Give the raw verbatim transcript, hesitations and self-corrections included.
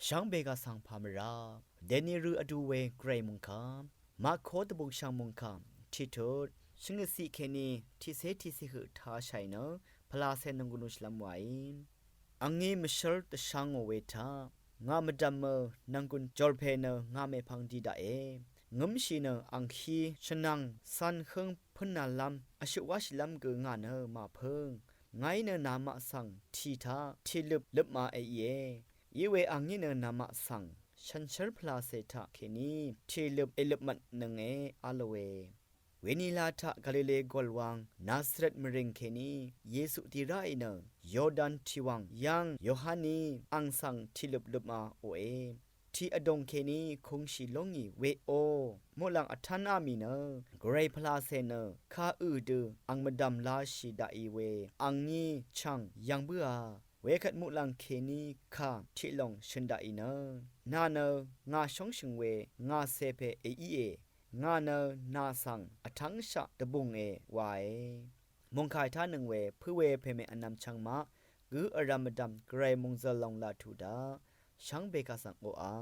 Shvngbe kaq svng pà mvrá dèni rø vdu we gvray mungkà, Mako dvbùngshv̀ng mungkà tiqtut shvngøtciq kèní tiqcé tiqcé høq tāshàì nø pvlacè nònggùn shvlv́m wàí. Angí mvshǿl dvshvngò we taq ngà mvdv̀mø nònggùn jòrpè nø ngà mèpvng di daqe. Ngǿmshì nø angkí shvnvng cv̄n hǿng pǿnnalv́m vshøq wáshìlv́m gø ngà nø màpǿng. Ngàí nø namaq svng tì taq tìløp løpma èíe. Iwe angí nø namaq svng shànshér pvlacè taq kèní tìløp èløpmvtnønge v̄l lòe. Wenila taq Galile gòlwang Nazaret mvrìng kèní Yesu dì ráì nø Yordan tìwàng yv́ng Yohaní àng svng tìløp løpma òe. Tì vdùng kèní kūngshì lóngì weò. Muqlàng vtánà mì nø gvray pvlacè nø kà ø̀ dø àng mvdv̀m lashì daqì we angí chv̀ng yv̀ng bǿà. Wekvt muqlàng kèní kà tiqlòng shø̀n daqì nø, nà nø ngà shóngshø̀ng we ngà cè pè èíe. Ngà nø nà svng vtv́ngshaq dvbùnge wae. Mòngkà ètánøng we pø̄ we pèmè vnvm chv̄ng maq gǿ vrv̄m mvdv̀m gvray mòngzø̀l lòng laq tuq daq shvngbe kaq svng oqà.